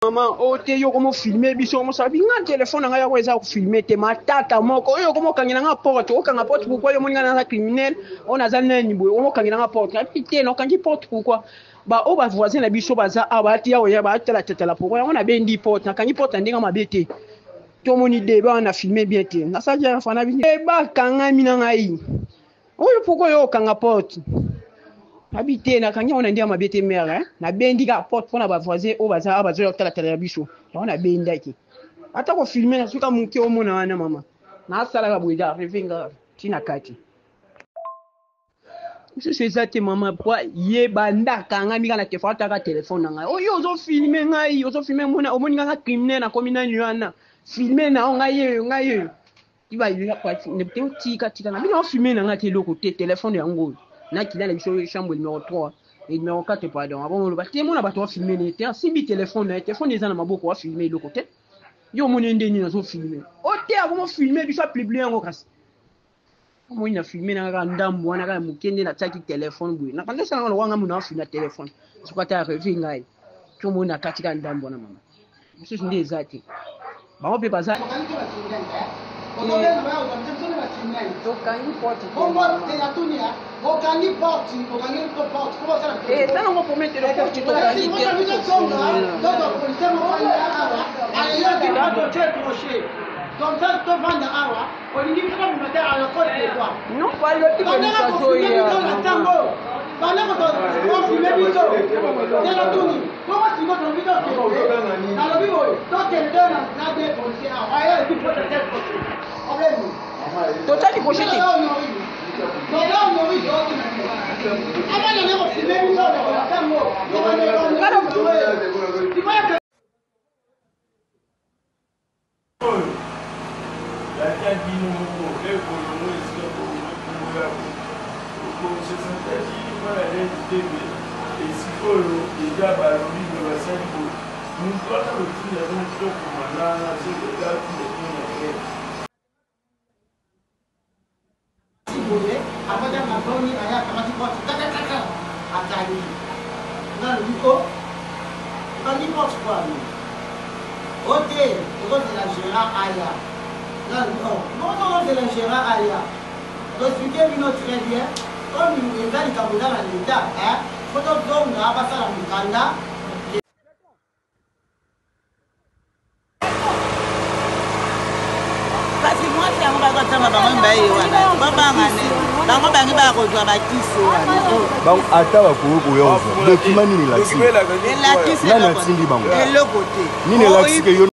Mama oyo te, yo komo filme biso, omosala bi nga telefone na ngai yako eza kofilme te, matata moko oyo okomokangela nga porte, okanga porte pourquoi? Yo omoni nga naza criminel oyo naza nani boye, omokangela nga porte? Nabi te, nakangi porte pourquoi? Ba oyo ba voisin na biso baza awa, bayati ya oya batala tatala pourquoi yango nabendi porte, nakangi porte na ndenge mabe te. Tomoni deba wana, filme bien te, nasalaki ya fana bi bakangami na ngai oyo, pourquoi yo okanga porte? Nabi te, nakangi yango na ndenge mabe te mare, nabendi kaka porte mpona bavoisin oyo baza awa bazoya kotalatala ya biso. Yango nabendaki, ata kofilme na suka moke omona wana mama nasalaka boye, da reve nga ntina kati mosusu eza te mama. Po ye banda akangami kaka na telefone, ataka telefone na ngai oyo ozofilme ngai, ozofilme mona omoni nganga criminel, nakomi nani wana, filme na yo ngai oyo, ngai oyo tika tika na bino, ofilme na ngai te, eloko te, telefone yango oyo na kila na biso chambre numéro 3 et numéro 4, pardon. Abongo oloba te, mona bato bafilme ne te, asimbi telefone na ye, telefone eza na maboko, afilme eloko te. Yo omoni nde nini azofilme o te, akomo filme biso, apublie yango. Kasi omoni na filme na kaka ndambo wana kaka moke nde natiaki telefone boye, nakanda osalanga lokola ngai mona afilme na telefone, soki ata areve ngai ti omoni na kati kaka ndambo wana mama, mosusu nde eza te. Bango mpe baza tokangi porte eza nango pomete porte tokangi te. Comme ça, tovanda awa, olingi biso babima te à la cause de quoi? Non, balobi bomisazoya banda kofilme biso te, natuni bongo siko tolobi tokende, nalobi boye, tokende na de policier awa aya epi porte te crochet, problème. Totiaki crochet te. Abana ne kofilme biso tango. Oyo yata bino moko ekolongo esika boya okosesantaki mal à l'aise te, me esika oyo deja balobi me basali boye, moto wana botinda bino tokoma nana soki eza tinda bino na ye. Boye avandi na boni, aya akamati porte kakakaka, akangi. Nga alobi o okangi porte po ani o te, tozozela gérant aya. Nga alobi o moko tozozela gérant aya, toexplike bino très bien comme eza likambo eza na leta, fo tozonga basala mokanda. Kasi mwasi yango bakotanga bango mbaye wana babanga nini, bango bangi bakozwa bakisi wana. Bango ata bakoki koya kozwa document nini elakisi elakisi nani atindi bango? Eloko te. Nini elakisi ke yo